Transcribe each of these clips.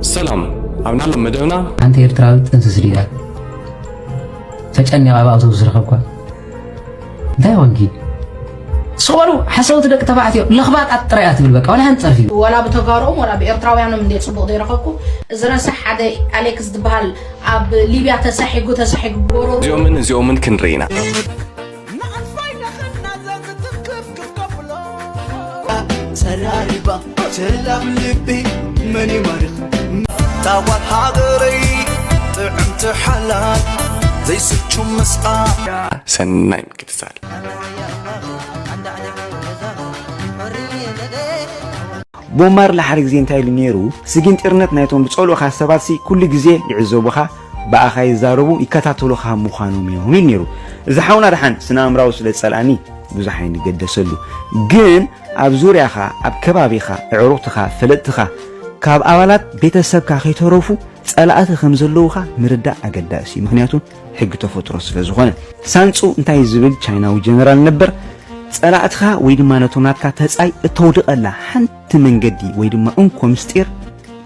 ሰላም፣ ኣብ ናሎም መደብና ሓንቲ ኤርትራዊት ጥንስስ ዲላ ተጨኒቓ ኣብ ኣውቶቡስ ረኸብኳ። እንታይ ኾንኪ? ስቕ በሉ ሓሰውቲ ደቂ ተባዕትዮ፣ ለኽባጣት ጥራይ እያ ትብል በቃ፣ ዋላ ሓንቲ ጸርፊ። ወላ ብተጋሩኦም ወላ ብኤርትራውያኖም እንድየ ጽቡቕ ዘይረኸብኩ። እዚ ረሳሕ ሓደ ኣሌክስ ዝበሃል ኣብ ሊብያ ተሳሒጉ ተሳሒጉ ጎረቤት እዚኦምን እዚኦምን ክንርኢ ኢና። ሰራሪባ ቸላም ልቢ መን ይማርኽ ጣዋል ሃገረይ ጥዕምቲ ሓላል ዘይስቹ ምስኣ ሰናይ ምክትታል። ቦብ ማርሊ ሓደ ግዜ እንታይ ኢሉ ነይሩ? ስግ ኢንተርነት ናይቶም ዝጸልኡኻ ሰባትሲ ኩሉ ግዜ ይዕዘቡኻ፣ ብኣኻ ይዛረቡ፣ ይከታተሉኻ ምዃኖም እዮም ኢሉ ነይሩ። እዚ ሓውና ደሓን ስነ ኣእምራዊ ስለ ዝጸልኣኒ ብዙሕ ኣይንገደሰሉ። ግን ኣብ ዙርያኻ፣ ኣብ ከባቢኻ፣ ኣዕሩኽትኻ፣ ፈለጥትኻ፣ ካብ ኣባላት ቤተሰብካ ከይተረፉ ጸላእቲ ከም ዘለዉኻ ምርዳእ ኣገዳሲ እዩ። ምኽንያቱ ሕጊ ተፈጥሮ ስለ ዝኾነ። ሳንጹ እንታይ ዝብል ቻይናዊ ጀነራል ነበር፣ ጸላእትኻ ወይ ድማ ነቶም ናትካ ተጻይ እተውድቐላ ሓንቲ መንገዲ ወይ ድማ እንኮ ምስጢር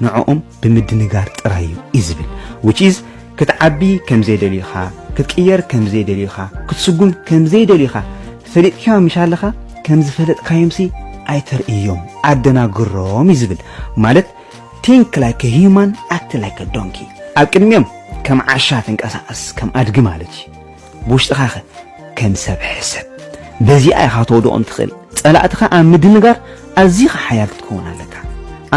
ንዕኦም ብምድንጋር ጥራይ እዩ እዩ ዝብል። Which is ክትዓቢ ከም ዘይደልዩኻ፣ ክትቅየር ከም ዘይደልዩኻ፣ ክትስጉም ከም ዘይደልዩኻ ፈሊጥካዮም ምሽ ኣለኻ፣ ከም ዝፈለጥካዮምሲ ኣይተርእዮም፣ ኣደናግሮም እዩ ዝብል። ማለት think like a human, act like a donkey። ኣብ ቅድሚኦም ከም ዓሻ ትንቀሳቐስ ከም ኣድጊ ማለት እዩ። ብውሽጥኻኸ ከም ሰብ ሕሰብ። በዚኣ ኢኻ ተውድቖም ትኽእል። ጸላእትኻ ኣብ ምድንጋር ኣዚኻ ሓያል ክትከውን ኣለካ።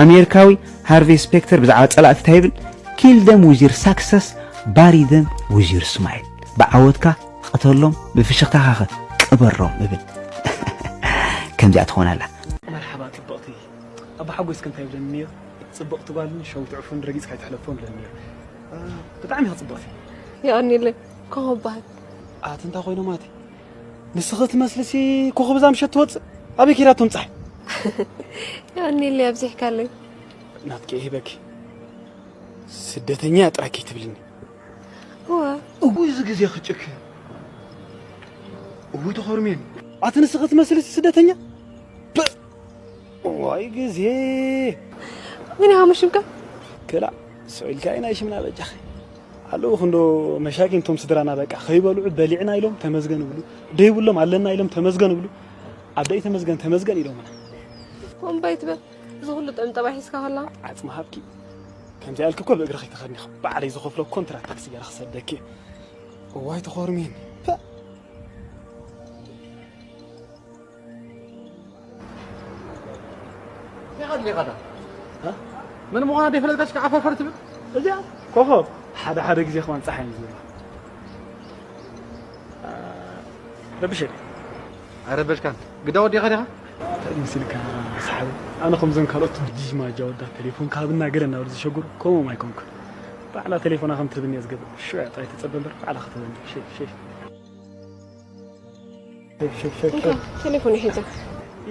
ኣሜሪካዊ ሃርቬይ ስፔክተር ብዛዕባ ጸላእቲ እንታይ ይብል? Kill them with your success, bury them with your smile። ብዓወትካ ቅተሎም፣ ብፍሽኽታኻኸ ቅበሮም እብል። ከምዚኣ ትኾን ኣላ። መርሓባ ጽብቕቲ። ኣባ ሓጎስኪ እንታይ ይብለኒ ነይሩ? ጽብቕቲ ጓልን ሸዊት ዕፉን ረጊጽካ ኣይትሕለፎን ብለኒ ነይሩ። እ፣ ብጣዕሚ ኢኻ ጽብቕቲ። የቐንየለይ። ኮኾብ በሃል። ኣቲ እንታይ ኮይኖም ኣቲ? ንስኺ ትመስልሲ ኮኾብ እዛ ምሸት ትወጽእ? ኣበይ ከይዳቶም ጸሓይ? የቐንየለይ ኣብዚሕካለይ። ናትኪ ይህበኪ። ስደተኛ እያ ጥራይ ከይትብልኒ። እወ። እውይ እዚ ግዜ ክጭክ። እውይ ተኾርሜን። ኣቲ ንስኺ ትመስልሲ ስደተኛ? ፕእ! ዋይ ግዜ! መን ኢኻ ሽምካ? ክላ ስቕ ኢልካ ናይ ሽምና በጃኺ ኣለዉ ክንዶ መሻኪን ቶም ስድራና በቃ ከይበልዑ በሊዕና ኢሎም ተመስገን ይብሉ ደይብሎም ኣለና ኢሎም ተመስገን ይብሉ ኣብ ደይ ተመስገን ተመስገን ኢሎምና ኮምባይ ትበል እዚ ኩሉ ጥዕምጠባ ሒዝካ ከላ ዓጽሚ ሃብኪ ከምዚ ያልክ እኮ ብእግሪ ከይትኸድኒ ኢኻ ባዕለይ ዝኸፍሎ ኮንትራት ታክሲ ገይረ ክሰደኪ እዋይ ተኾርሜን ዲኻ ድሌኻታ መን ምዃና ዘይፈለጥካ ሽካ ዓፈርፈር ትብል እዚኣ ኮኾብ ሓደ ሓደ ግዜ ከማን ፀሓይ እዩ ዝብላ ረብሸ ኣይረበሽካን ግዳ ወዲኻ ዲኻ እንታይ ምስልካ ሰሓቢ ኣነ ከምዞም ካልኦት ዲጅማጃ ወዳ ቴሌፎን ካብና ገለ እናበሉ ዝሸግሩ ከምኦም ኣይኮንኩን ባዕላ ቴሌፎና ከም ትህብኒ እየ ዝገብር ሽዑ ጥራይ ተፀበ እምበር ባዕላ ክትህበኒ ሸሽ ሸሽ ቴሌፎን ይሒዘ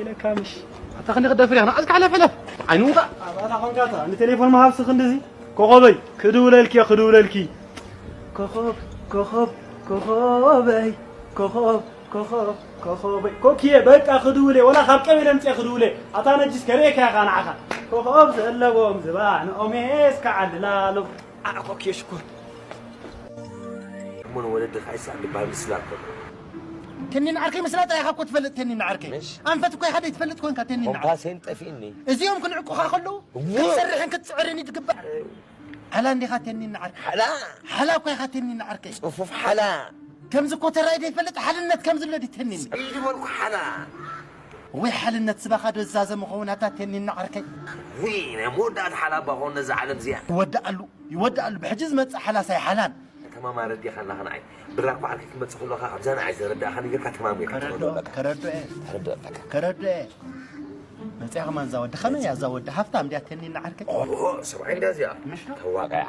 ኢለካ ምሽ ኣታ ክንዲ ክደፍር ኢኻ ንዓዝካ ሓለፍ ሕለፍ ዓይኑ ውጣ ኣባታ ኮንካታ ንቴሌፎን መሃብሲ ክንድዚ ኮኾበይ ክድውለልኪ እየ ክድውለልኪ ኮኾብ ኮኾብ ኮኾበይ ኮኾብ ኮኾብ ኮኾበይ ኮኪየ በቃ ክድውለ ወላ ካብ ቀበሌ ምፅየ ክድውለ ኣታ ነጅስ ከርእየካ ኢኻ ንዓኻ ኮኾብ ዘለዎም ዝባንኦም የስከዓልላሎም ኣዕኮክ የሽኩር እሞ ንወለድኻ ይስኣል ዝበሃል ምስላ እኮ ተኒን ዓርከይ ምስላ ጥራይ ኢኻ እኮ ትፈልጥ ተኒን ዓርከይ ኣንፈት እኮ ኢኻ ዘይትፈልጥ ኮንካ ተኒን ዓርከይ ኮምፓሴን ጠፊእኒ እዚኦም ክንዕቁኻ ከለዉ ክትሰርሕን ክትፅዕርን እዩ ትግባእ ሓላ እንዲኻ ተኒን ዓርከይ ሓላ ሓላ እኮ ኢኻ ተኒን ዓርከይ ፅፉፍ ሓላ ከምዚ እኮ ተራይ ዘይፈልጥ ሓልነት ከም ዝሎ ድዩ ተኒን ስዒድ በልኩ ሓላ ወይ ሓልነት ስባኻ ዶ ዝዛዘም ኸውን ኣታ ተኒን ዓርከይ ውይ ናይ መወዳእታ ሓላ እባ ኾን ነዛ ዓለም እዚኣ ይወድኣሉ ይወድኣሉ ብሕጂ ዝመፅእ ሓላስ ኣይሓላን ከተማ ማረድ ዲኻ ኣለኻ ንዓይ ብራኳ ዓርኪ ክትመጽእ ከለኻ ኣብዛ ንዓይ ዘረዳእኻ ነገርካ ተማም ኢኻ ትኸዶ ኣለካ ከረዶ እየ ተረዶ ኣለካ ከረዶ እየ መፅያ ከማን እዛ ወዲ ከመይ እያ እዛ ወዲ ሃፍታም ድያ ተኒ ንዓርከይ ኦሆ ሰብኣይ እንዳ እዚኣ ተዋቃያ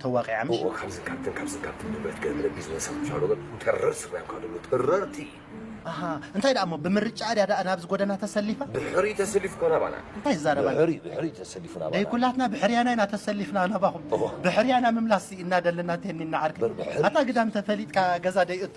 ተዋቂዓ ምሽ ኦሆ ካብዚ ካብትን ካብዚ ካብትን ንብረት ገለ ቢዝነስ ኣብ ሻሎ ግን ተረር ስራይ ካብ ደብሎ ተረርቲ ኣሃ እንታይ ደኣ እሞ ብምርጫ ድያ ደኣ ናብዚ ጎደና ተሰሊፋ ብሕሪ ተሰሊፍ ኮና ባና እንታይ ይዛረባ ብሕሪ ብሕሪ ተሰሊፍ ተሰሊፉና ደይ ኩላትና ብሕርያና ኢና ተሰሊፍና ናባኹም ብሕርያና ምምላስ እናደለና ተኒና ዓርከይ ኣታ ግዳም ተፈሊጥካ ገዛ ደይ እቶ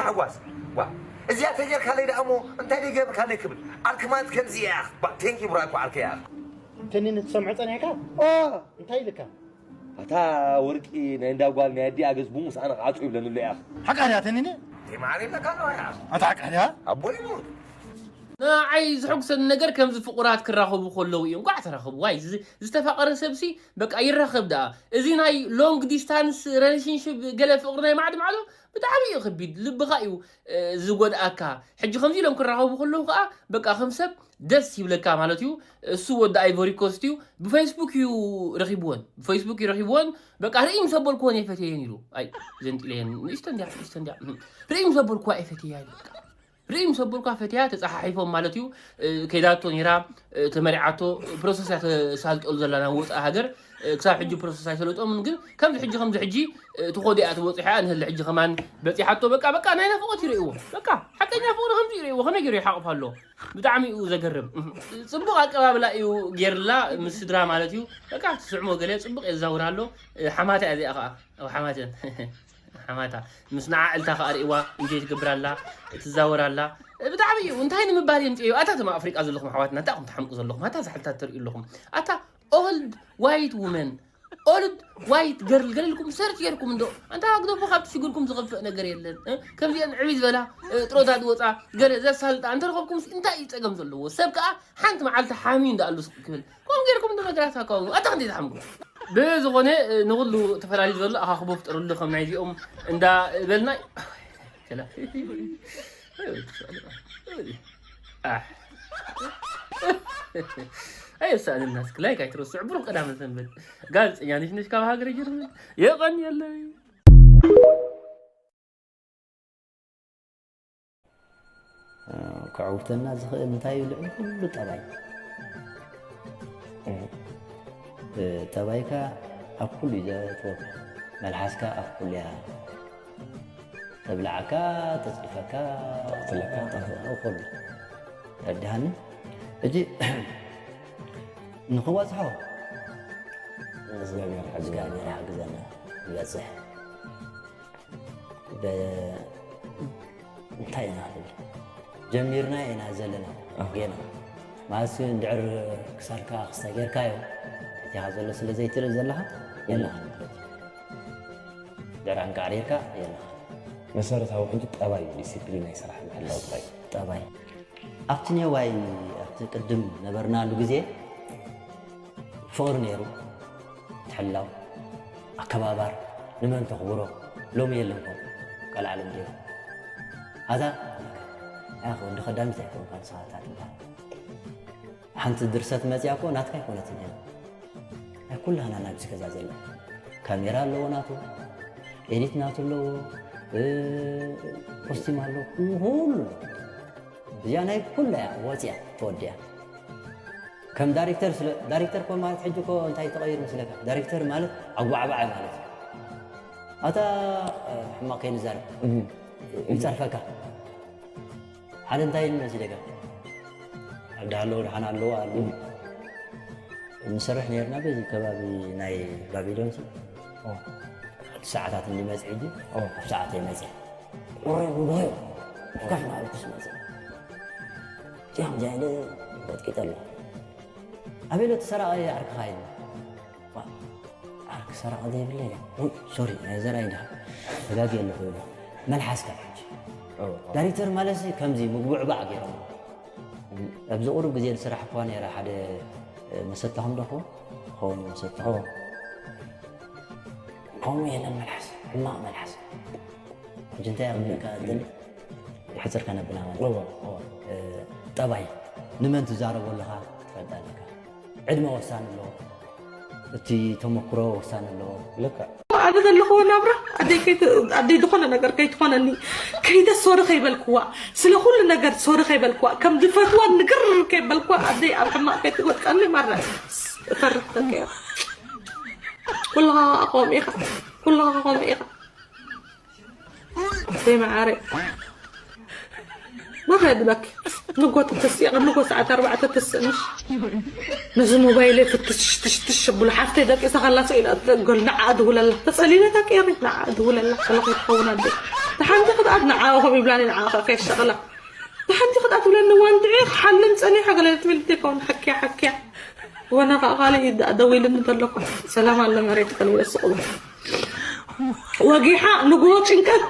ተሓዋስ። ዋ፣ እዚኣ ተጌርካለይ ደኣ እሞ እንታይ ደይ ገብርካለይ ክብል። ዓርኪ ማለት ከምዚ እያ። ባ፣ ቴንኪ ብራኮ ዓርከይ እያ። ትንኒ ትሰምዖ ጸኒሕካ እንታይ ኢልካ? ኣታ ወርቂ ናይ እንዳ ጓል ናይ ኣዲኣ ገጽ ብሙስ ኣነ ክዓጹ ይብለኒ ኣሎ እያ። ሓቃ ድያ ትንኒ? ተማሪ ለካ ነው ያ። ኣታ ሓቃ ድያ? ኣቦ ይሙት። ንዓይ ዝሕጉሰኒ ነገር ከምዚ ፍቑራት ክራኸቡ ከለዉ እዩ። እንቋዕ ተራኸቡ። ዋይ ዝተፋቐረ ሰብሲ በቃ ይራኸብ ደኣ። እዚ ናይ long distance relationship ገለ ፍቕሪ ናይ ማዕድ ማዕዶ ብጣዕሚ እዩ ከቢድ። ልብኻ እዩ ዝጎድኣካ። ሕጂ ከምዚ ኢሎም ክራኸቡ ከለዉ ከዓ በቃ ከም ሰብ ደስ ይብለካ ማለት እዩ። እሱ ወዲ ኣይቮሪ ኮስት እዩ። ብፌስቡክ እዩ ረኺብወን። ብፌስቡክ እዩ ረኺብወን። በቃ ርእይ ምስ ኣበልክወን ኣይፈትየን ኢሉ። ኣይ ዘንጢለየን። ንእሽቶ እንዲያ ንእሽቶ እንዲያ። ርእይ ምስ ኣበልክዋ ኣይፈትያ ኢሉ። በቃ ርእይ ምስ ኣበልኳ ፈትያ ተፀሓሒፎም ማለት እዩ። ከይዳቶ ነይራ ተመሪዓቶ ፕሮሰስ እያ ተሳልጠሉ ዘላ ናብ ወፃኢ ሃገር። ክሳብ ሕጂ ፕሮሰስ ኣይሰለጦምን ግን ከምዚ ሕጂ ከምዚ ሕጂ ትኾዶ እያ ትበፅሖ እያ ንህሊ ሕጂ ከማን በፂሓቶ በቃ በቃ ናይ ናፍቆት ይርእይዎ በቃ ሓቀኛ ፍቅሪ ከምዚ ይርእይዎ ከመይ ገይሩ ይሓቕፍ ኣሎ። ብጣዕሚ እዩ ዘገርም። ፅቡቅ ኣቀባብላ እዩ ጌርላ ምስ ስድራ ማለት እዩ። በቃ ትስዕሞ ገለ ፅቡቅ የዛውራ ኣሎ። ሓማታ እያ እዚኣ ከዓ ሓማተን ሓማታ ምስ ንዓ ዕልታ ከኣ ርእዋ እንጆይ ትገብር ኣላ ትዛወር ኣላ። ብጣዕሚ እዩ እንታይ ንምባል እዮም ጽዮ ኣታ ተማ ኣፍሪቃ ዘለኹም ኣሕዋትና እንታይ ኹም ትሓምቁ ዘለኹም ኣታ ዛሕልታት ተርእዩ ኣለኹም ኣታ old white women old white girl ገለልኩም ሰርች ጌርኩም እንዶ ኣንታ ግደፉ ካብቲ ሽግርኩም ዝኸፍእ ነገር የለን። ከምዚአን ዕብይ ዝበላ ጥሮታ ዝወፃ ገለ ዘሳልጣ እንተረኸብኩም እንታይ እዩ ፀገም ዘለዎ ሰብ ከዓ ሓንቲ መዓልቲ ሓምዩ እንዳኣሉ ስቕ ክብል ከምኡ ጌርኩም እንዶ ነገራት ኣካውኑ ኣታ ክንደይ ትሓምቁ። ብዝኾነ ንኹሉ ተፈላልዩ ዘሎ ኣኻኽቦ ፍጠሩሉ ከም ናይዚኦም እንዳ በልና ኣየሳእንና እስኪ ላይክ ኣይትረስዑ ብሩኽ ቀዳመ ሰንበት ጋዜጠኛ ነሽነሽ ካብ ሃገረ ጀርመን የቐንየለይ። ከዕውተና ዝኽእል እንታይ እዩ? ልዕሊ ኩሉ ጠባይ። ጠባይካ ኣብ ኩሉ እዩ ዘእትወካ። መልሓስካ ኣብ ኩሉ እያ ተብልዓካ፣ ተፅድፈካ፣ ተቕትለካ፣ ኩሉ። ተረድሃኒ? ሕጂ ንኽበፅሖ እግዚኣብሔር ሓግዘና። ንበፅሕ። እንታይ ኢና ንብል ጀሚርና ኢና ዘለና ጌና ማለት እንድዕር ክሳድካ ክስተ ጌርካዮ እቲኻ ዘሎ ስለ ዘይትርኢ ዘለኻ የለኻ ማለት እዩ። ድዕር ኣንቃዕሪርካ የለኻ። መሰረታዊ ሕጂ ጠባይ እዩ ዲሲፕሊን ናይ ስራሕ ምሕላው ጥራይ። ጠባይ ኣብቲ ኔዋይ ኣብቲ ቅድም ነበርናሉ ግዜ ፍቕሪ ነይሩ። ምሕላው፣ ኣከባባር፣ ንመን ተኽብሮ ሎሚ የለን ከምኡ ቀልዓለም ጌሩ ኣታ ኣያ ወዲ ከዳሚት ኣይኮንካ ንስኻ እታ ትበሃል ሓንቲ ድርሰት መፅያ እኮ ናትካ ኣይኮነትን እያ ናይ ኩላህና ናብዚ ገዛ ዘላ ካሜራ ኣለዎ ናቱ ኤዲት ናቱ ኣለዎ ኮስቲም ኣለዎ ኩሉ እዚኣ ናይ ኩላ እያ ወፅያ ተወዲያ ከም ዳይሬክተር ስለ ዳይሬክተር ኮ ማለት ሕጂ ኮ እንታይ ተቐይሩ መስለካ ዳይሬክተር ማለት ኣጓዕባዓይ ማለት እዩ ኣታ ሕማቕ ከይንዛረብ ይፀርፈካ ሓደ እንታይ ኢሉ መሲለካ ኣዳ ኣለዎ ድሓን ኣለዎ ኣሉ ንሰርሕ ነርና በዚ ከባቢ ናይ ባቢሎን ሰዓታት እንዲመፅ ሕጂ ኣብ ሰዓት ይመፅእ ቁረ ጉባኤ ከፍ ማለትስ መፅእ ጃም ጃይለ በጥቂጠ ኣሎ ኣቤሎ ተሰራቐ ዓርክኻ ኢሉ ዓርክ ሰራቐ ዘይብለ ኢለ ሶሪ ናይ ዘርኣይ ድኻ ተጋጊ ኣለኹ ኢሉ መልሓስካ ሕጂ ዳይሬክተር ማለት ከምዚ ምጉብዕባዕ ገይሮም። ኣብዚ ቁሩብ ግዜ ዝሰራሕኩዋ ነይራ፣ ሓደ መሰታኹም ዶ ክኸውን? ክኸውን መሰታኹም። ከምኡ የለን መልሓስ፣ ሕማቕ መልሓስ። ሕጂ እንታይ እያ ክብለካ እትል? ሕጽር ከነብላ ማለት እዩ። ጠባይ፣ ንመን ትዛረቦ ኣለኻ ትፈልጥ ኣለካ። ዕድመ ወሳኒ ኣለዎ። እቲ ተመክሮ ወሳኒ ኣለዎ። ልክዕ። ኣነ ዘለኹዎ ናብራ ኣደይ ከይት-፣ ኣደይ ዝኾነ ነገር ከይትኾነኒ፣ ከይተ ሶሪ ከይበልክዋ፣ ስለ ኩሉ ነገር ሶሪ ከይበልክዋ፣ ከም ዝፈትዋ ንግር ከይበልክዋ፣ ኣደይ ኣብ ሕማቕ ከይትወድቀኒ ማራ እፈርሕ ተቀየር። ኩልኻ ከምኡ ኢኻ። ኩልኻ ከምኡ ኢኻ። ደይ መዓረይ። መራ ይብለኪ። ንጎ ተተስእያ፣ ንጎ ሰዓት ኣርባዕተ ተስእንሽ። ነዚ ሞባይለይ ፍትሽ ትሽ ትሽ ብሎ ሓፍተይ ደቂሳ ከላ ስኢላ ትገል ንዓ ድውለላ። ተጸሊለ ተቀይሪ ንዓ ድውለላ። ከለኹ ትኸውን ኣደ። ተሓንቲ ክትኣት ንዓ ኹም ይብላኒ ንዓ ከ ከይሸቕላ። ተሓንቲ ክትኣት ብለኒ ዋንድዒ ክሓልም ጸኒሐ ገለ ትብል ትከውን ሓኪያ ሓኪያ። ወና ከኣ ካልእ ይዳ-፣ ደዊልኒ ተለኩ። ሰላም ኣለ መሬት ከልወ ስቕ። ወጊሓ ንግሆ ጭንቀት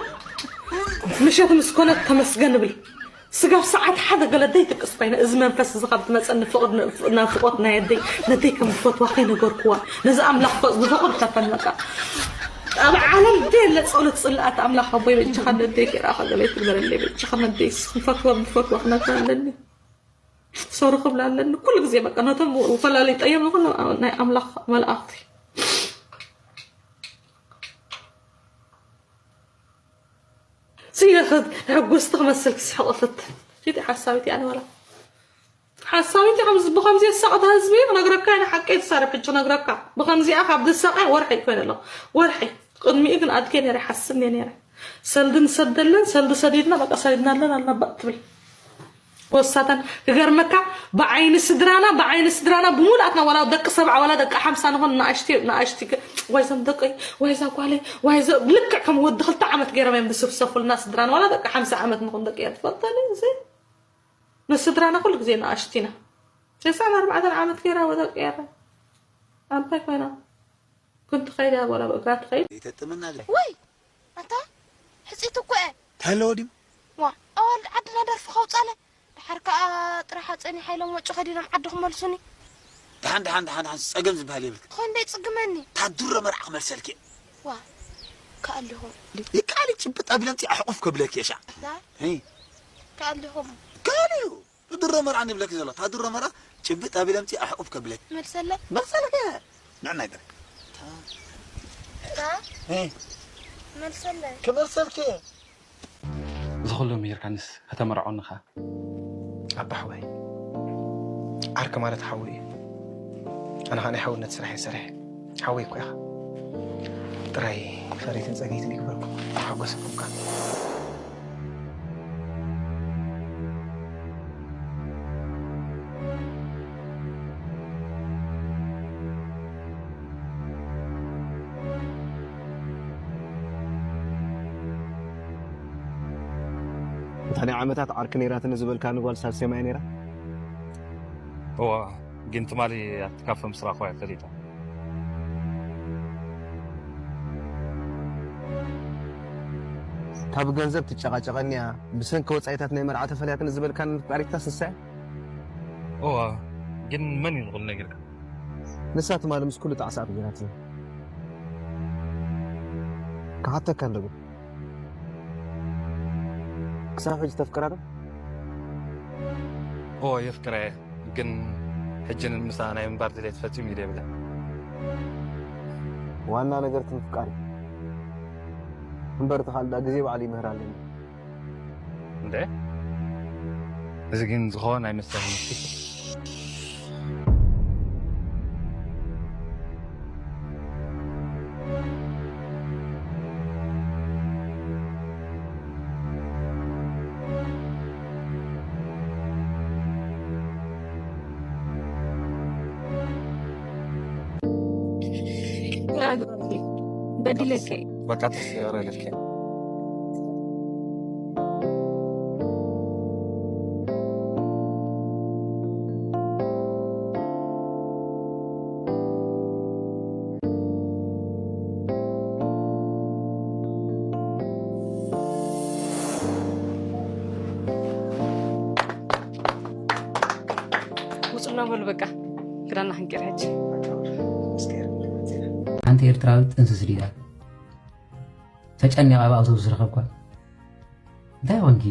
ምሸት ምስ ኮነት ተመስገን እብል። ስጋብ ሰዓት ሓደ ገለ ዘይትቅስ ኮይነ፣ እዚ መንፈስ እዚ ካብ ዝመጸኒ ፍቕሪ ን-፣ ናፍቖት ናይ ኣደይ፣ ነደይ ከም ዝፈትዋ ከይነገርክዋ፣ ነዚ ኣምላኽ ኮ ዝፈቕድ ተፈነቃ። ኣብ ዓለም ደየለ ጸሎት ጽልኣት ኣምላኽ ኣቦይ በጃኻ ነደይ ከይረኣኻ ገለ ይትግበረለይ በጃኻ ነደይ ንፈትዋ ብፈትዋ ክነግራ ኣለኒ። ሶሪ ክብላ ኣለኒ። ኩሉ ግዜ በቃ ነቶም ውፈላለይ ጠየም ዝኾነ ናይ ኣምላኽ መላእኽቲ። ስየኸት ሕጉስቲ ክመስል ክስሕቕ እፈትን። ኪዲ ሓሳዊት እያ ንበላ። ሓሳዊት እያ ከምዚ ብኸምዚ የሳቕታ ህዝቢ ክነግረካ እየ ንሓቀይ ትዛረብ ሕጂ ክነግረካ። ብኸምዚኣ ካብ ዝሳቐ ወርሒ ይኮይነ ኣለኹ። ወርሒ። ቅድሚኡ ግን ኣድጌ ነይረ ይሓስብ እየ ነይረ። ሰልዲ ንሰደለን ሰልዲ ሰዲድና በቃ ሰዲድናለን ኣለና ባእ ትብል። ወሳተን ክገርመካ ብዓይኒ ስድራና ብዓይኒ ስድራና ብሙሉኣትና ዋላ ደቂ ሰብዓ ዋላ ደቂ ሓምሳ ንኾን ንኣሽቲ ንኣሽቲ ግ-፣ ዋይዞም ደቀይ ዋይዛ ጓለይ ዋይዞ ልክዕ ከም ወዲ ክልተ ዓመት ገይሮም እዮም ዝስፍሰፉልና ስድራና ዋላ ደቂ ሓምሳ ዓመት ንኹን ደቂ እያ ትፈልጠኒ እዚ ንስድራና ኩሉ ግዜ ንኣሽቲ ኢና። ተስዓን ኣርባዕተን ዓመት ገይራ ወደቂ እያ ኣባይ ኮይና። ክንትኸይድ እያ፣ ወላ ብእግራ ትኸይድ። ይተጥምና ግን። ወይ ኣታ ሕፂት እኮ እየ። ተለዎ ድዩ? ዋ ኣዋልድ ዓድና ደርፊ ከውፃለ። ድሓር ከዓ ጥራሕ ኣፀኒሓ ኢሎም ወጩ ከዲኖም ዓዲ ክመልሱኒ። ደሓን ደሓን ደሓን ደሓን ፀገም ዝበሃል የብልክ። ኾን ደይ ፅግመኒ። ታዱረ መርዓ ክመልሰልክ እየ። ዋ ከኣሊኹም። ይከኣል እዩ፣ ጭብጥ ኣቢለ ምፅእ ኣሕቁፍ ከብለክ እየ ሻዕ። ዛ? ህይ። ከኣሊኹም። ከኣል እዩ። ታዱረ መርዓ ንብለክ ዘሎ። ታዱረ መርዓ ጭብጥ ኣቢለ ምፅእ ኣሕቁፍ ከብለክ። መልሰለ። መልሰልክ እየ። ንዕናይ ጥራይ። ታ? ታ? ህይ። መልሰለ። ክመልሰልክ እየ። እዚ ኩሉ ምሂርካንስ ከተመርዖኒ ኸኣ? ኣባ ሓወይ፣ ዓርኪ ማለት ሓዊ እዩ። ኣነ ኸኣ ናይ ሓውነት ስራሕ እየ ሰሪሐ። ሓወይ እኮ ኢኻ። ጥራይ ፈረይትን ጸገይትን ይግበርኩም። ተሓጎሰኩም ከኣ። እታ ናይ ዓመታት ዓርኪ ነይራትኒ ዝበልካኒ ጓል ሳልሴማ እያ ነይራ? እዋ፣ ግን ትማሊ ኣብቲ ካፈ ምስ ረኣኽዋ እያ ፈሊጣ። ካብ ገንዘብ ትጨቓጨቐኒ እያ፣ ብሰንኪ ወጻኢታት ናይ መርዓ ተፈልያትኒ ዝበልካኒ ፍቃሪትካስ ንሳ እያ? እዋ፣ ግን መን እዩ ንኹሉ ነጊርካ? ንሳ ትማሊ ምስ ኩሉ ጣዕሳ ኣኽቢራትኒ። ክሓተካ እንዶ ግን፣ ክሳብ ሕጂ ተፍቅራ ዶ? እዎ፣ የፍቅራ እየ። ግን ሕጂ ንምሳኣ ናይ ምንባር ድሌት ፈጺሙ ኢደ የብለን። ዋና ነገር እቲ ምፍቃር እዩ። እምበር እቲ ካልእ ደኣ ግዜ ባዕሉ ይምህር ኣለኒ። እንደ? እዚ ግን ዝኸውን ኣይመስለንን። በዲለከ። በቃ ተስፈ ያረጋግጥ። ና በሉ በቃ ክዳና ክንቀይር ሕጂ። ሓንቲ ኤርትራዊት ጥንስስ ዲዳ ተጨኒቓ ኣብ ኣውቶቡስ ረኸብኳ። እንታይ ኾንኪ?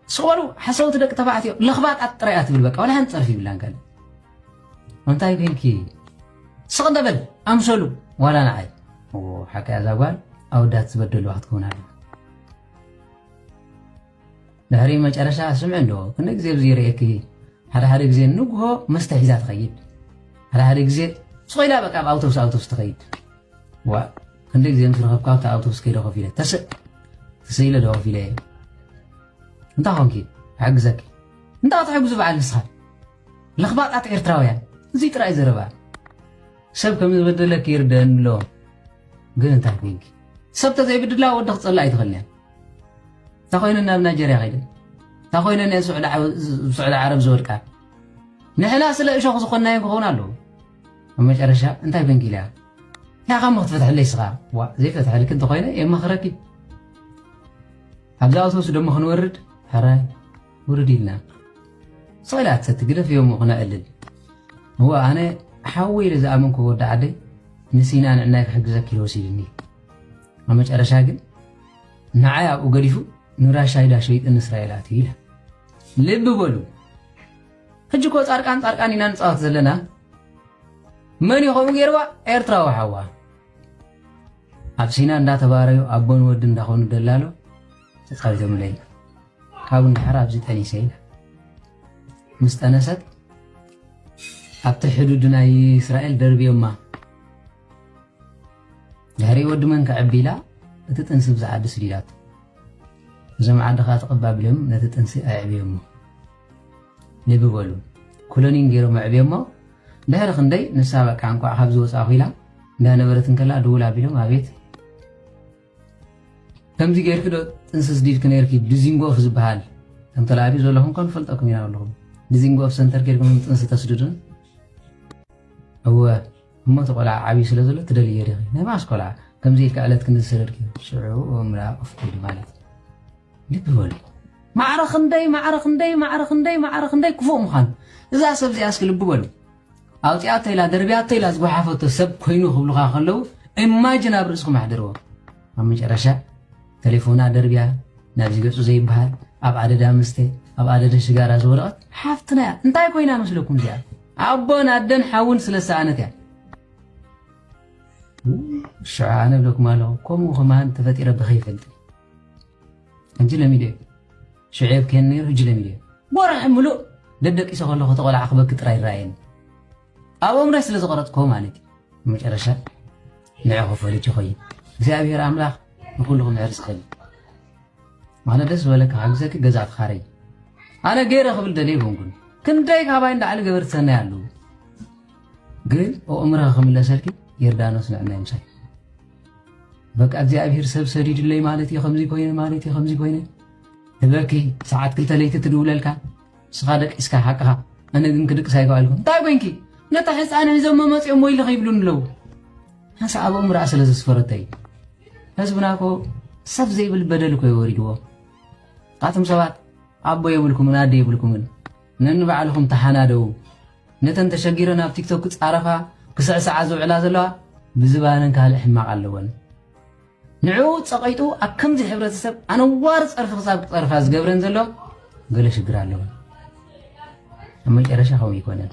ስቕ በሉ ሓሰውቲ ደቂ ተባዕትዮ፣ ለኽባጣት ጥራይ እያ ትብል በቃ፣ ዋላ ሓንቲ ጸርፊ ይብላን ካልእ። እንታይ ኮይንኪ? ስቕ እንደ በል ኣምሰሉ፣ ዋላ ንዓይ። ኦ፣ ሓቂ እያ እዛ ጓል፣ ኣወዳት ዝበደልዋ ክትከውን ኣለዋ። ድሕሪ መጨረሻ ስምዒ እንዶ፣ ክንደይ ግዜ ኣብዚ ይርእየኪ፣ ሓደ ሓደ ግዜ ንግሆ መስተ ሒዛ ትኸይድ፣ ሓደ ሓደ ግዜ ስቕ ኢላ በቃ ኣብ ኣውቶቡስ ኣውቶቡስ ትኸይድ። ዋ፣ ክንደይ ግዜ ምስ ረኸብካ ኣብታ ኣውቶቡስ ከይደ ኮፍ ኢለ፣ ተስእ፣ ተስእ ኢለ ዶ ኮፍ ኢለ እየ። እንታይ ኾንኪ? ክሕግዘኪ። እንታይ ክትሕግዙ በዓል ንስኻ? ለኽባጣት ኤርትራውያን። እዚ ጥራይ ዘረባ። ሰብ ከም ዝበደለኪ ይርደኣኒ ኣሎ። ግን እንታይ ኮይንኪ? ሰብ ተዘይብድላ ወዲ ክጸላ ኣይትኽእልን እያ። እንታይ ኮይነን ናብ ናይጀርያ ከይደን? እንታይ ኮይነን እየን ስዑዲ ዓረ-፣ ስዑዲ ዓረብ ዝወድቃ? ንሕና ስለ እሾኽ ዝኾንናየን ክኸውን ኣለዎ። ኣብ መጨረሻ እንታይ ኮይንኪ ኢለያ። እንታይ ካብ ክትፈትሐለይ ስኻ? ዋ፣ ዘይፈትሐልኪ እንተኾይነ የማኽረኪ። ኣብዚ ኣውቶቡስ ደሞ ክንወርድ፣ ሕራይ ውርድ ኢልና። ስቕ ኢላ ትሰቲ፣ ግደፍዮ እሞ ክነዕልል። እወ፣ ኣነ ሓወይ ኢለ ዝኣመንኩ ወዲ ዓደይ ንሲና ንዕናይ ክሕግዘኪ ኢሉ ወሲድኒ። ኣብ መጨረሻ ግን ንዓይ ኣብኡ ገዲፉ ንራሻይዳ ሸይጥን እስራኤል ኣትዩ ኢላ። ልቢ በሉ። ሕጂ እኮ ጻድቃን ጻድቃን ኢና ንጻወት ዘለና። መን እዩ ከምኡ ገይርዋ? ኤርትራዊ ሓዋ። ኣብ ሲና እንዳተባረዩ ኣቦን ወዲ እንዳኾኑ ደላሎ ተጻዊቶምለይ። ካብኡ ንድሓር ኣብዚ ጠኒሰ ኢላ። ምስ ጠነሰት ኣብቲ ሕዱድ ናይ እስራኤል ደርብዮማ። ድሕሪ ወዲ መን ከዕቢ ኢላ እቲ ጥንሲ ብዝዓዲ ስዲዳቶ። እዞም ዓዲ ኸኣ ተቐባብሎም ነቲ ጥንሲ ኣዕብዮሞ። ልቢ በሉ። ክሎኒን ገይሮም ኣዕብዮሞ። ድሕሪ ክንደይ ንሳ በቃ እንቋዕ ካብዚ ወጻእኹ ኢላ እንዳነበረት እንከላ ድውል ኣቢሎም ኣቤት ከምዚ ጌርኪ ዶ ጥንሲ ስዲድኪ ነይርኪ? ዲዚንጎፍ ዝበሃል ከም ተላኣቢ ዘለኹም ኮን ፈልጠኩም ኢና ኣለኹም። ዲዚንጎፍ ሰንተር ጌርኩም ጥንሲ ተስድዱን? እወ እሞ እቲ ቆልዓ ዓብዩ ስለ ዘሎ ትደልዮ ዲኺ? ናይ ማስ ቆልዓ ከምዚ ኢልካ ዕለት ክንዲ ዝሰደድኪ ሽዑ እምራ ኦፍ ኩሉ ማለት ልቢ በሉ። ማዕረ ክንደይ ማዕረ ክንደይ ማዕረ ክንደይ ማዕረ ክንደይ ክፉእ ምዃን እዛ ሰብ እዚኣ እስኪ ልቢ በሉ። ኣውፂኣቶ ኢላ ደርብያቶ ኢላ ዝጓሓፈቶ ሰብ ኮይኑ ክብሉኻ ከለዉ ኢማጅን ኣብ ርእስኩም ኣሕድርዎ። ኣብ መጨረሻ ተሌፎና ደርብያ ናብዚ ገፁ ዘይበሃል ኣብ ኣደዳ መስተ ኣብ ኣደዳ ሽጋራ ዝወደቐት ሓፍትና እያ። እንታይ ኮይና መስለኩም እዚኣ? ኣቦን ኣደን ሓውን ስለ ሰኣነት እያ። ሽዑ ኣነ ብለኩም ኣለኹ ከምኡ ከማን ተፈጢረ ብኸይፈልጥ ሕጂ ለሚደ ሽዑ የብክየኒ ነይሩ ሕጂ ለሚደ ወርሒ ምሉእ ደደቂሰ ከለኹ እቲ ቆልዓ ክበኪ ጥራይ ይረኣየኒ ኣብ ኣእምሮይ ስለ ዝቐረፅክዎ ማለት እዩ። መጨረሻ ንዕኹ ፈሊጡ ይኸይድ እግዚኣብሔር ኣምላኽ ንኩሉ ክምሕር ዝኽእል ኣነ ደስ ዝበለካ ክሕግዘኪ ገዛ ትኻረይ ኣነ ገይረ ክብል ደልየ ይኮንኩን ክንደይ ካባይ እንዳዓሊ ገበርቲ ሰናይ ኣለዉ ግን ኣእምሮኺ ክምለሰልኪ ዮርዳኖስ ንዕናይ ምሳይ በቃ እግዚኣብሔር ሰብ ሰዲዱለይ ማለት እዩ ከምዚ ኮይነ ማለት እዩ ከምዚ ኮይነ ትበኪ ሰዓት ክልተ ለይቲ ትድውለልካ ንስኻ ደቂስካ ሓቅኻ ኣነ ግን ክድቅስ ኣይከኣልኩን እንታይ ኮይንኪ ነታ ሕፃን ሒዞሞ መፂኦም ወይልኺ ይብሉኒ ኣለዉ ሓንሳእ ኣብ ኣእምሮኣ ስለ ዘስፈረቶ እዩ ህዝብና እኮ ሰብ ዘይብል በደል እኮ እዩ ወሪድዎ ኣቱም ሰባት ኣቦ የብልኩምን ኣደ የብልኩምን ነንባዕልኹም ተሓናደዉ ነተን ተሸጊረን ኣብ ቲክቶክ ክፃረፋ ክስዕስዓ ዝውዕላ ዘለዋ ብዝባነን ካልእ ሕማቕ ኣለወን ንዕኡ ፀቒጡ ኣብ ከምዚ ሕብረተሰብ ኣነዋሪ ፀርፊ ክሳብ ክፀርፋ ዝገብረን ዘሎ ገለ ሽግር ኣለወን ኣብ መጨረሻ ከምኡ ይኮነን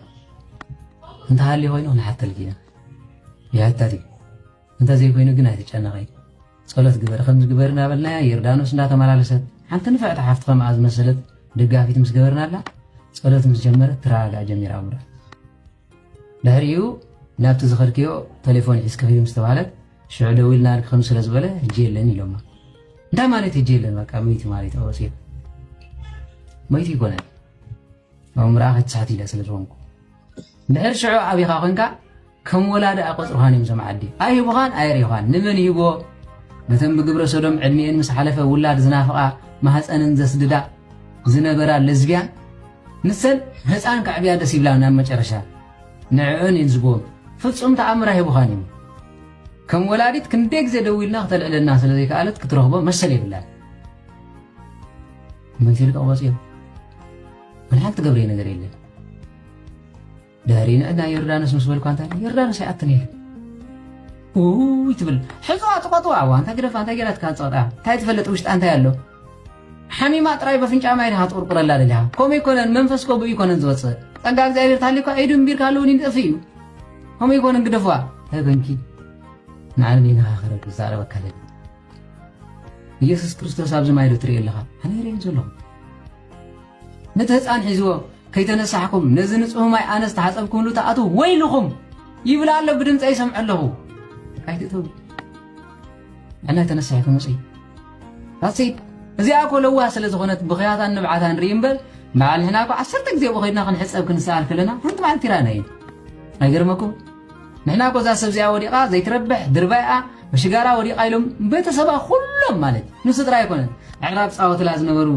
እንተሃልዩ ኮይኑ ክንሓተልኪ ኢና ይሕተት እዩ እንተዘይኮይኑ ግን ኣይትጨነቒ ጸሎት ግበሪ ከምዚ ግበሪ እናበልናያ ዮርዳኖስ እንዳተመላለሰት ሓንቲ ንፍዕቲ ሓፍቲ ከምኣ ዝመሰለት ደጋፊት ምስ ገበርናላ ጸሎት ምስ ጀመረት ትረጋጋእ ጀሚራ ኣእምሮኣ ድሕሪኡ ናብቲ ዝኸድክዮ ተሌፎን ሒዝኪ ኺዲ ምስ ተባህለት ሽዑ ደዊልናልኪ ከም ስለ ዝበለ ሕጂ የለን ኢሎማ እንታይ ማለት ሕጂ የለን በቃ መይቲ ማለት እዩ ወፂኡ መይቲ ይኮነን ኣእምሮኣ ከትስሕት ኢለ ስለ ዝኾንኩ ድሕሪ ሽዑ ዓቢኻ ኮንካ ከም ወላዲ ኣይቆጽሩኻን እዮም እዞም ዓዲ ኣይህቡኻን ኣየርእዩኻን ንመን ይህብዎ ነተን ብግብረ ሰዶም ዕድሚኤን ምስ ሓለፈ ውላድ ዝናፍቓ ማህፀነን ዘስድዳ ዝነበራ ለዝብያን ንሰን ህፃን ከዕብያ ደስ ይብላ ናብ መጨረሻ ንዕኦን እየን ዝብዎም ፍፁም ተኣምር ኣይህቡኻን እዮም ከም ወላዲት ክንደይ ግዜ ደዊልና ክተልዕለልና ስለ ዘይከኣለት ክትረኽቦ መሰል የብላን መሲሉ ተቕበፅዮ ወላ ሓንቲ ትገብረዮ ነገር የለን ድሕሪ ንዕድ ናይ ዮርዳኖስ ምስ በልኳ እንታይ ዮርዳኖስ ኣይኣትን ኢለ ውይ ትብል ሕዞ ኣጥቋጥዋ እዋ እንታይ ግደፋ እንታይ ገይራትካ ኣፀቕጣ እንታይ ትፈልጥ ውሽጣ እንታይ ኣሎ ሓሚማ ጥራይ በፍንጫ ማይ ድኻ ትቁርቁረላ ደሊኻ ከምኡ ይኮነን መንፈስ ከብኡ ይኮነን ዝወፅእ ጸጋ እግዚኣብሔር ታሊኳ ኢዱ እምቢርካ ኣለውን ይንጠፍ እዩ ከምኡ ይኮነን ግደፍዋ ተበንኪ ንዓለም ይነኻኸረሉ ዛረበካ ለሊ ኢየሱስ ክርስቶስ ኣብዚ ማይ ዶ ትርኢ ኣለኻ ኣነ ርእዮም ዘለኹ ነቲ ህፃን ሒዝዎ ከይተነሳሕኩም ነዚ ንፁህ ማይ ኣነ ዝተሓፀብኩምሉ ተኣትዉ ወይልኹም ይብል ኣሎ ብድምፀ ይሰምዐ ኣለኹ ኣይትእተው ንሕና ተነሳሒኩም ውፅኢ ራሴት እዚኣ እኮ ለዋህ ስለ ዝኾነት ብኽያታን ንብዓታ ንርኢ እምበር በዓል ንሕና እኮ ዓሰርተ ግዜ ብኸድና ክንሕፀብ ክንሰኣል ከለና ሓንቲ መዓልቲ ይረኣና እዩ ኣይገርመኩም ንሕና እኮ እዛ ሰብ እዚኣ ወዲቓ ዘይትረብሕ ድርባይኣ ብሽጋራ ወዲቓ ኢሎም ቤተሰባ ኩሎም ማለት እዩ ንሱ ጥራይ ኣይኮነን ኣዕራብ ፃወትላ ዝነበሩ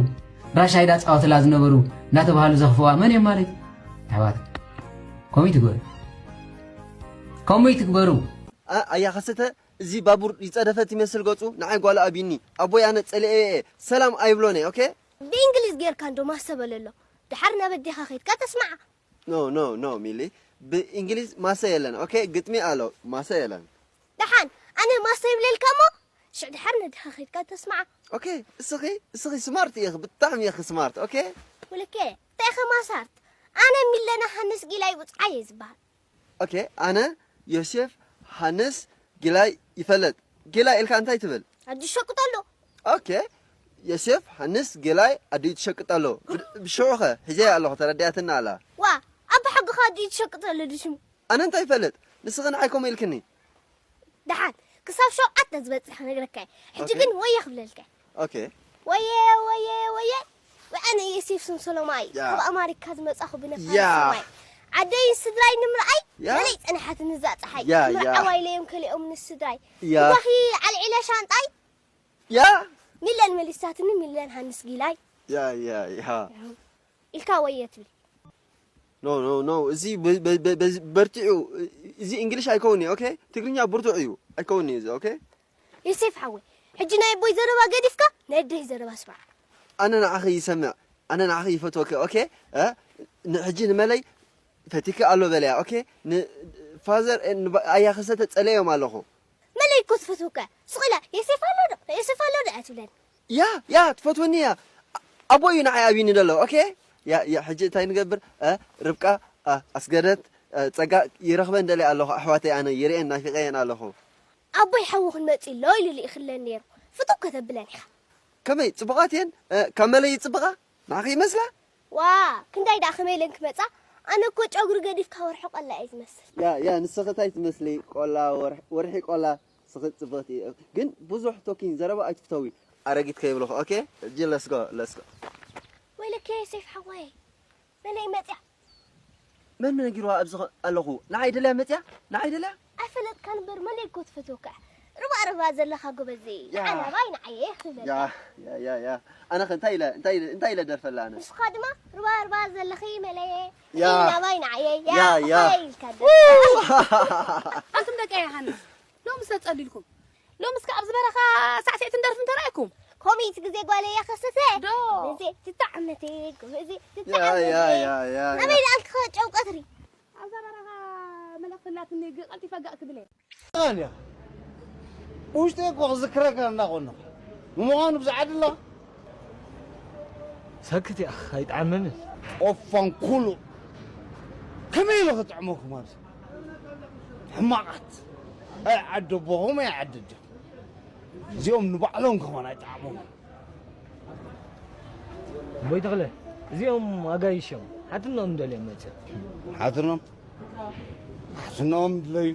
ራሻይዳ ፃወትላ ዝነበሩ እናተባሃሉ ዘኽፍዋ መን እዮም ማለት ኣሕዋት ከምኡ ትግበሩ ከምኡ ትግበሩ ኣያ ከሰተ እዚ ባቡር ይፀደፈት ይመስል ገፁ ንዓይ ጓል ኣቢኒ ኣቦይ ኣነ ፀሊኤ እየ ሰላም ኣይብሎን እየ ኦኬ ብእንግሊዝ ጌርካ እንዶ ማሰ በለሎ ድሓር ናብ ኣዴኻ ኸይድካ ተስምዓ no no no ሚሊ ብእንግሊዝ ማሰ የለን ኦኬ ግጥሚ ኣሎ ማሰ የለን ደሓን ኣነ ማሰ ይብለልካ እሞ ሽዕ ድሓር ነድኻ ኸይድካ ተስምዓ ኦኬ እስኺ እስኺ ስማርት ኢኺ ብጣዕሚ ኢኺ ስማርት ኦኬ ውልኬ እንታይ ኸ ማሳርት ኣነ ሚለና ሃንስ ጊላይ ውፅዓየ ዝበሃል ኦኬ ኣነ ዮሴፍ ሃንስ ጊላይ ይፈለጥ ጊላይ ኢልካ እንታይ ትብል ኣዲ ሸቅጠሉ ኦኬ ዮሴፍ ሃንስ ጊላይ ኣዲ ትሸቅጠሉ ብሽዑኸ ሒዘያ ኣለኹ ተረዲኣትና ኣላ ዋ ኣባ ሕግኻ ኣዲ ትሸቅጠሉ ድሽሙ ኣነ እንታይ ይፈልጥ ንስኺ ንዓይ ከምኡ ኢልክኒ ደሓን ክሳብ ሸውዓተ ዝበፅሕ ክነግረካ እየ ሕጂ ግን ወየ ክብለልካ ኦኬ ወየ ወየ ወየ ወኣነ የሴፍ ስንሰሎማይ ካብ ኣማሪካ ዝመፃኹ ብነፋስ ሰማይ ዓደይን ስድራይ ንምርኣይ መለይ ፀንሓትኒ እዛ ፀሓይ ምርዓዋይ ለዮም ከሊኦም ንስድራይ ባኺ ዓልዒለ ሻንጣይ ያ ሚለን መሊሳትኒ ሚለን ሃንስ ጊላይ ያ ያ ያ ኢልካ ወየ ትብል no no no እዚ በርቲዑ እዚ እንግሊሽ ኣይከውን ኦኬ ትግርኛ ብርቱዕ እዩ ኣይከውን እዚ ኦኬ ዮሴፍ ሓወይ ሕጂ ናይ ኣቦይ ዘረባ ገዲፍካ ናይ ኣደይ ዘረባ ስማዕ ኣነ ንዓኺ ይሰምዕ ኣነ ንዓኺ ይፈትወኪ ኦኬ ሕጂ ንመለይ ፈቲኪ ኣሎ በለያ ኦኬ ንፋዘር ኣያ ከሰተ ጸለዮም ኣለኹ መለይ እኮ ትፈትወካ ሱቕ ኢላ የሴፍ ኣሎ ዶ የሴፍ ኣሎ ዶ እያ ትብለኒ ያ ያ ትፈትወኒ እያ ኣቦ እዩ ንዓይ ኣብዩኒ ዘሎ ኦኬ ያ ያ ሕጂ እንታይ ንገብር እ ርብቃ እ ኣስገደት እ ጸጋ ይረኽበን ደልየ ኣለኹ ኣሕዋተይ ኣነ ይርእየን ናፊቐየን ኣለኹ ኣቦይ ሓዊ ክንመጽእ ኢሎ ኢሉ ልኢኽለን ነይሩ ፍትው ከተብለን ኢኻ ከመይ ጽቡቓት እየን እ ካብ መለይ ይጽብቓ ንዓኺ ይመስላ ዋ ክንዳይ ደኣ ከመይ ኢለን ክመጻ ኣነ እኮ ጨጉሪ ገዲፍካ ወርሒ ቆላ እየ ዝመስል ያ ያ ንስኺ እንታይ ትመስሊ ቆላ ወርሒ ቆላ ስኺ ጽብቕቲ ግን ብዙሕ ቶኪን ዘረባ ኣይትፍተዊ ኣረጊት ከይብልኹ ኦኬ ሕጂ ለስጎ ለስጎ ወይለከ ሴፍ ሓወይ መለይ መጽያ መን ነጊርዋ ኣብዚ ኣለኹ ንዓይ ደልያ መጽያ ንዓይ ደልያ ኣይፈለጥካን እምበር መለይ እኮ ትፈትወካ ርባ ርባ ዘለኻ ጎበዝ ንዓይ ናባይ ንዓየ ክትብለካ ኣነ እንታይ ኢለ እንታይ ኢለ ደርፈላ ኣነ ንስኻ ድማ ርባ ርባ ዘለኺ መለየ ናባይ ንዓየ ኢልካ ኣንቱም ደቂ ዮሃንስ ሎምስ ተጸሊልኩም ሎምስ ከ ኣብዚ በረኻ ሳዕስዒትን ደርፍን ተራእይኩም ኮሚት ግዜ ጓለይ ያኸሰተ ዶ ግዜ ትጣዕመቲ ግዜ ትጣዕመቲ ናበይ ደኣልክኸ ጨው ቀትሪ ኣብዛ በረኻ መልእኽቲ ኣላትኒ ቀልጢፈ ጋእ ክብል እየ ኣንያ ውሽጢ እኮ ክዝክረካ እንዳኾነ ንምዃኑ ብዛዕዲ ኣለኻ ሰክት እያ ኣይጠዓመንን ኦፋን ኩሉ ከመይ ኢሉ ክጥዕመኩም ኣብዚ ሕማቓት ኣይ ዓዲ ኣቦኹም ኣይ ዓዲ ኣዴኹም እዚኦም ንባዕሎም ከማን ኣይጠዓሞም ኣቦይ ተኽለ እዚኦም ኣጋይሽ እዮም ሓትኖም ደልዮም መፅእ ሓትኖም ሓትኖም ድለዩ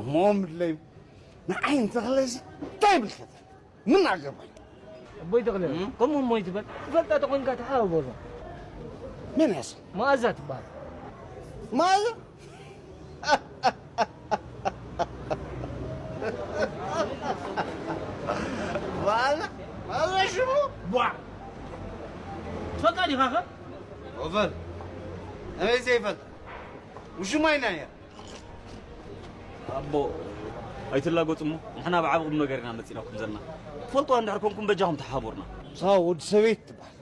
ኣሞኦም ድለዩ ንዓይ እንተኽለሲ እንታይ ይምልከተኒ ምን አገባኝ። ኣቦይ ተኽለ ከምኡ እሞ ይትበል ትፈልጣ ተኾንካ ተሓባበሩ። ምን ያስ መኣዛ ትበሃል። መኣዛ መኣዛ መኣዛ ሽሙ ቧ ትፈልጣ ዲኻ ኸ? ኦቨር ኣበይ ዘይፈልጣ ውሽማይ ናያ ኣቦ ኣይትላገጹ እሞ ንሕና ብዓቢ ቁም ነገር ኢና መጺናኩም ዘለና ትፈልጥዋ እንድሕር ኮንኩም በጃኹም ተሓባበሩና። ንስኻ ወዲ ሰበይቲ ትበሃል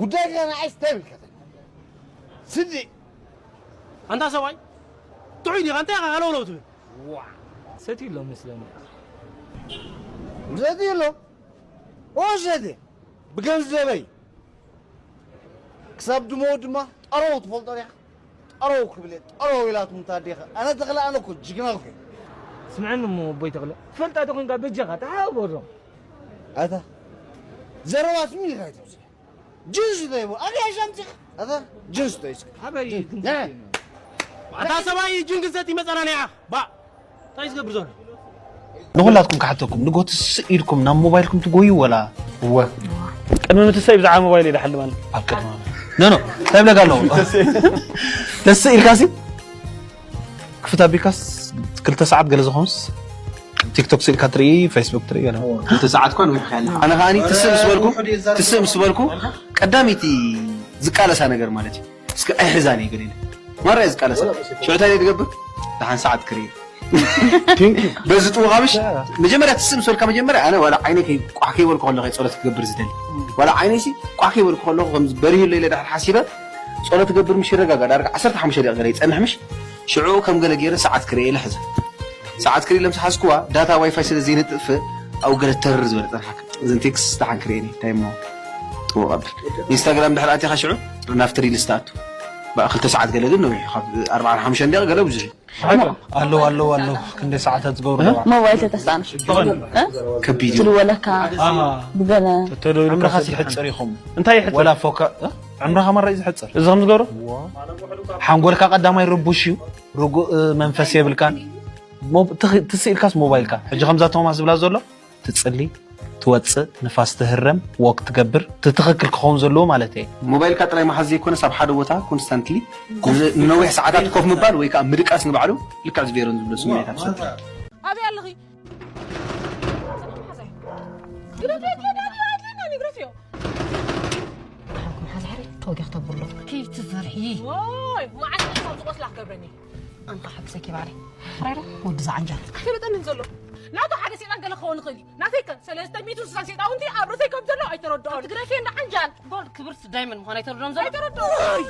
ጉዳይካ ንዓይስ እንታይ ይምልከተኒ ስዲ ኣንታ ሰብኣይ፣ ጥዑይ ዲኻ? እንታይ ኢኻ ሃለውለው ትብል? ሰትዩ ኣሎ መስለኒ። ሰትዩ ኣሎ? ኦ፣ ሰትየ። ብገንዘበይ። ክሳብ ድሞ ድማ ጠረው ትፈልጦ ዲኻ? ጠረው ክብል እየ። ጠረው ኢላትኩም እታ ኣዴኻ። ኣነ ተኽለ፣ ኣነ እኮ ጅግና እኮ እየ። ስምዐኒ እሞ ኣቦይ ተኽለ፣ ትፈልጣ ተኾይንካ በጃኻ ተሓባበሮም። ኣታ ዘረባ ስሚ ኢኻ ኣይተውፅእ። ጅንስ እንታይ ይብሉ? ኣበይ ኣሻምፂኻ? ኣታ ጅንስ እንታይ እስኪ? ኣበይ ጅንስ? ጅንስ? እ? ኣታ ሰብኣይ ጅንግሰት ይመፀና ኒዓ። ባ፣ እንታይ ዝገብር ዘሎ? ንኹላትኩም ክሓተኩም፣ ንጎ ትስእ ኢልኩም ናብ ሞባይልኩም ትጎዩ ወላ? እወ። ቅድሚ ምትሳይ ብዛዕባ ሞባይል ኢለ ሓልም ኣለ። ኣብ ቅድሚ ኖ፣ ኖ፣ እንታይ ብለካ ኣለኹ? ተስእ ኢልካሲ? ክፍት ኣቢልካስ ክልተ ሰዓት ገለ ዝኾንስ ቲክቶክ ስኢልካ ትርኢ፣ ፌስቡክ ትርኢ ገለ። ክልተ ሰዓት እኳ ንውሕ ከኣለ። ኣነ ከኣኒ ትስእ ምስ በልኩ፣ ትስእ ምስ በልኩ፣ ቀዳመይቲ ዝቃለሳ ነገር ማለት እዩ። እስኪ ኣይሕዛን እየ ገለ ኢለ። ማራ እየ ዝቃለሳ። ሽዑ እንታይ እየ ዝገብር? ደሓን ሰዓት ክርኢ። በዚ ጥውቓ ምሽ መጀመርያ ትስእ ምስ በልካ መጀመርያ ኣነ ዋላ ዓይነይ ከይ-፣ ቋሕ ከይበልኩ ከለኹ እየ ጸሎት ክገብር ዝደሊ። ዋላ ዓይነይሲ ቋሕ ከይበልኩ ከለኹ ከም በሪሁለይ ኢለ ድሕር ሓሲበ ጸሎት ክገብር ምሽ ይረጋጋእ። ዳርጋ ዓሰርተ ሓሙሽተ ደቂቕ ገለ ይጸንሕ ምሽ ሽዑ ከም ገለ ገይረ ሰዓት ክርኢ ኢለ ሕዘ። ሰዓት ክርኢ ኢለ ምስ ሓዝኩዋ ዳታ ዋይፋይ ስለ ዘይነጥፍ ኣብኡ ገለ ተር ዝበለ ጸንሓካ። እዘን ቴክስት ደሓን ክርእየን እየ። እንታይ እሞ ጥውቕ ኣብል። ኢንስታግራም ድሕር ኣቲኻ ሽዑ ናብቲ ሪልስ ትኣቱ። ብኣ ክልተ ሰዓት ገለ ግን ነዊሕ እዩ። ካብ ኣርባዓን ሓሙሽተን ደቂቕ ገለ ብዙሕ እዩ። ኣለዉ ኣለዉ ኣለዉ ክንደይ ሰዓታት ዝገብሩ ኣለዋ። ሞባይል ተተስኣና ከቢድ እዩ። ትልወለካ ኣሃ። ብገለ ተተደውልካ ኣምራኻ ሰብ ይሕጽር ኢኹም። እንታይ ይሕጽር? ወላ ፎካ እ? ዕምራኻ ማራ እዩ ዝሕጽር። እዚ ከም ዝገብሮ? ሓንጎልካ ቀዳማይ ርቡሽ እዩ። ርጉእ መንፈስ የብልካን። ሞ-፣ ትኽ-፣ ትስኢልካስ ሞባይልካ ሕጂ ከምዛ ቶማስ ዝብላ ዘሎ ትጽሊ፣ ትወጽእ፣ ንፋስ ትህረም፣ ዎክ ትገብር፣ እቲ ትኽክል ክኸውን ዘለዎ ማለት እየ። ሞባይልካ ጥራይ መሓዝ ዘይኮነስ ኣብ ሓደ ቦታ ኮንስታንትሊ ንነዊሕ ሰዓታት ኮፍ ምባል ወይ ከዓ ምድቃስ ንባዕሉ ልክዕ እዚ ቬሮን ዝብሎ ስምዒታት ይፈጥር። ኣበይ ኣለኺ? ግደፍዮ፣ ኪዳ፣ ኣድለና፣ ግደፍዮ። ሓዛ ሕሪ ተወጊኽ ተብሎ። ከይትፈርሒ። ወይ፣ መዓስ ካብ ዝቆስላ ክገብረኒ? ኣንታ ሓብሰኪ ባዕለይ። ራይራ፣ ወዲ ዝዓንጃል። ኣይፈለጠንን ዘሎ። ናቱ ሓደ ሰይጣን ገለ ክኸውን ይኽእል እዩ። ናተይ ከ ሰለስተ ሚእቲ ስሳን ሰይጣውንቲ ኣብ ርእሰይ ከም ዘሎ ኣይተረድኦን። ትግረፊ እንዳ ዓንጃል። ጎል ክብርቲ ዳይመንድ ምዃን ኣይተረድኦን ዘሎ። ኣይተረድኦን።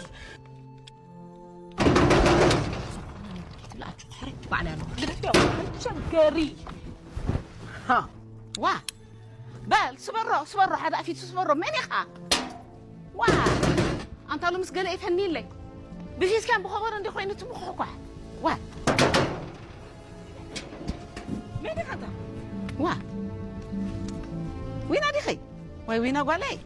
ትብላችሁ። ሕሪ ባዕለይ ኣለኹ። ግደፍዮ። ሸገሪ። ሃ። ዋ። በል፣ ስበሮ፣ ስበሮ፣ ሓደ ኣፊቱ ስበሮ። መን ኢኻ? ዋ። ኣንታ ሎምስ ገለ ይፈኒለይ። ብፊስካን ብኸበሮ እንዲ ኮይኑ ትምኹሕኳሕ። ዋ። መን ኢኻ ኣንታ? ዋ። ዊና ዲኺ? ዋይ ዊና ጓለይ።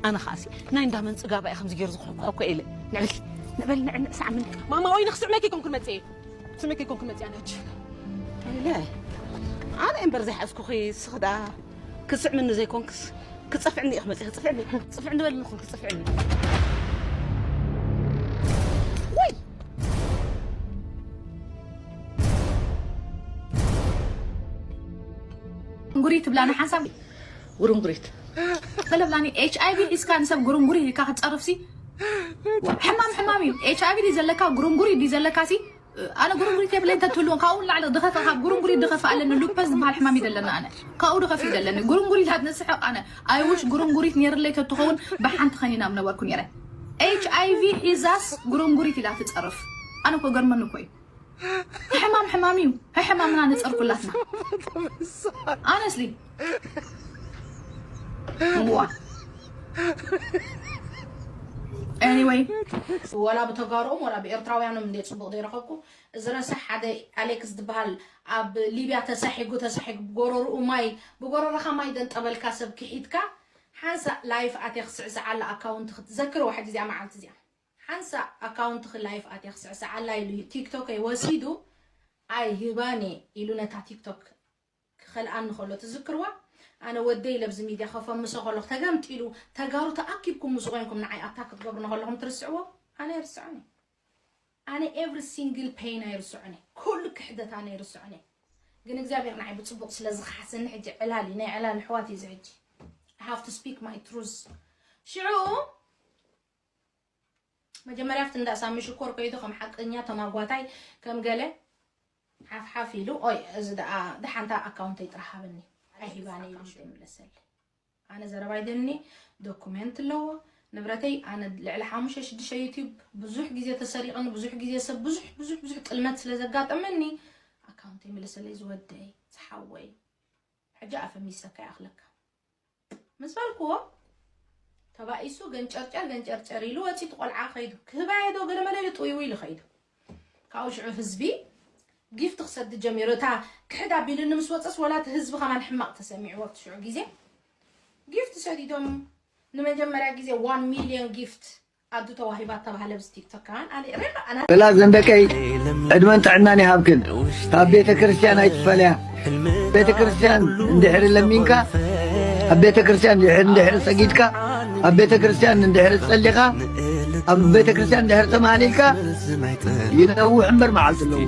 ኣነ ኸኣሲ ናይ እንዳ መን ጽጋባ እየ ከምዚ ገይሩ ዝኹሕኳሕ እኮ ኢለ። ንዕበሊ፣ ንዕበሊ፣ ንዕንዕ ሳዕምኒ። ማማ፣ ወይ ንኽስዕመኪ ኮንኩ መጽኤ። ስመይ ከይኮንኩ መጽያ ነች። ኢለ ኣነ እምበር ዘይሓዝኩኺ፣ ስኽዳ ክስዕምኒ ዘይኮንክስ ክጸፍዕኒ ኢኽ መጽያ፣ ክጸፍዕኒ፣ ጽፍዕኒ በልኒ ኹን ክጸፍዕኒ። ወይ! ጉሪት ትብላኒ ሓንሳብ ጉርንጉሪት። ገለ ብላኒ፣ ኤች ኣይ ቪ ሒዝካ ንሰብ ጉርንጉሪት ኢልካ ክትጸርፍሲ ሕማም ሕማም እዩ። ኤች ኣይ ቪ ድዩ ዘለካ፣ ጉርንጉሪት ድዩ ዘለካሲ? ኣነ ጉርንጉሪት የብለይ እንተ ትህልዎ፣ ካብኡ ንላዕሊ ድኸፍእ፣ ካብ ጉርንጉሪት ድኸፍእ ኣለኒ። ሉፐስ ዝበሃል ሕማም እዩ ዘለና ኣነ። ካብኡ ድኸፍእ እዩ ዘለኒ። ጉርንጉሪት ኣትንስሕቕ ኣነ። ኣይ ዊሽ ጉርንጉሪት ነይርለይ ተትኸውን ብሓንቲ ኸኒና ምነበርኩ ነይረ። ኤች ኣይ ቪ ሒዛስ ጉርንጉሪት ኢላ ትጸርፍ። ኣነ እኮ ገርመኒ እኮ እዩ። ሕማም ሕማም እዩ። ሕማምና ንጸር ኩላትና። ኣነስሊ ዋ። ኤኒወይ፣ ወላ ብተጋሩኦም ወላ ብኤርትራውያኖም እንደ ጽቡቕ ዘይረኸብኩ። እዚ ረሳሕ ሓደ ኣሌክስ ዝበሃል ኣብ ሊብያ ተሳሒጉ፣ ተሳሒጉ ብጎረርኡ ማይ፣ ብጎረርኻ ማይ ደንጠበልካ ሰብ ክሒድካ፣ ሓንሳእ ላይፍ ኣትየ ክስዕስዓላ ኣካውንት ክትዘክርዋ ሕጂ እዚኣ መዓልቲ እዚኣ። ሓንሳእ ኣካውንትኺ ላይፍ ኣትየ ክስዕስዓላ ኢሉ ቲክቶከይ ወሲዱ፣ ኣይ ህባኔ ኢሉ ነታ ቲክቶክ ክኸልኣኒ ከሎ ትዝክርዋ? ኣነ ወደይ ኢለ ኣብዚ ሚድያ ከፈምሶ ከለኹ ተገምጢሉ፣ ተጋሩ ተኣኪብኩም ምስኡ ኮይንኩም ንዓይ ኣታክ ክትገብሩኒ ከለኹም ትርስዕዎ? ኣነ ኣይርስዖን እየ። ኣነ ኤቭሪ ሲንግል ፔን ኣይርስዖን እየ። ኩሉ ክሕደት ኣነ ኣይርስዖን እየ። ግን እግዚኣብሔር ንዓይ ብጽቡቕ ስለ ዝኸሓሰኒ ሕጂ ዕላል እዩ፣ ናይ ዕላል ኣሕዋት እዩ እዚ ሕጂ። I have to speak my truth። ሽዑ መጀመርያ ኣብቲ እንዳ ሳሚ ሽኮር ከይዱ ከም ሓቀኛ ተማጓታይ ከም ገለ ሓፍሓፍ ኢሉ፣ ኦይ፣ እዚ ደኣ ደሓንታ ኣካውንተይ ጥራሕ ሃበኒ። ኣይሂባኒ ኢሉ ሽዑ ይምለሰለይ። ኣነ ዘረባይ ደኒ ዶኩሜንት ኣለዎ፣ ንብረተይ ኣነ ልዕሊ ሓሙሽተ ሽዱሽተ ዩቲዩብ ብዙሕ ግዜ ተሰሪቕኒ፣ ብዙሕ ግዜ ሰብ ብዙሕ ብዙሕ ብዙሕ ጥልመት ስለ ዘጋጠመኒ ኣካውንተይ ምለሰለይ ዝወደይ ዝሓወይ። ሕጂ ኣፈሚሰካ ይኣኽለካ ምስ በልክዎ ተባኢሱ ገንጨርጨር ገንጨርጨር ኢሉ ወፂ። እቲ ቆልዓ ከይዱ ክህባየ ዶ ገለመለ ኢሉ ጥውይው ኢሉ ከይዱ። ካብኡ ሽዑ ህዝቢ ጊፍት ክሰዲ ጀሚሩ። እታ ክሕድ ኣቢሉኒ ምስ ወፀስ ወላ እቲ ህዝቢ ከማን ሕማቕ ተሰሚዕዎ። እቲ ሽዑ ግዜ ጊፍት ሰዲዶም ንመጀመርያ ግዜ ዋን ሚልዮን ጊፍት ኣዱ ተዋሂባ ተባህለ ብዚ ቲክቶክ ከማን ኣነ ሬኻ ኣና በላ ዘንደቀይ ዕድመን ጥዕናን ይሃብክን። ካብ ቤተ ክርስቲያን ኣይትፈለያ። ቤተ ክርስቲያን እንድሕሪ ለሚንካ፣ ኣብ ቤተ ክርስቲያን እንድሕሪ እንድሕሪ ሰጊድካ፣ ኣብ ቤተ ክርስቲያን እንድሕሪ ጸሊኻ፣ ኣብ ቤተ ክርስቲያን እንድሕሪ ተማህሊልካ ይነውሕ እምበር መዓልቲ ኣለዎ።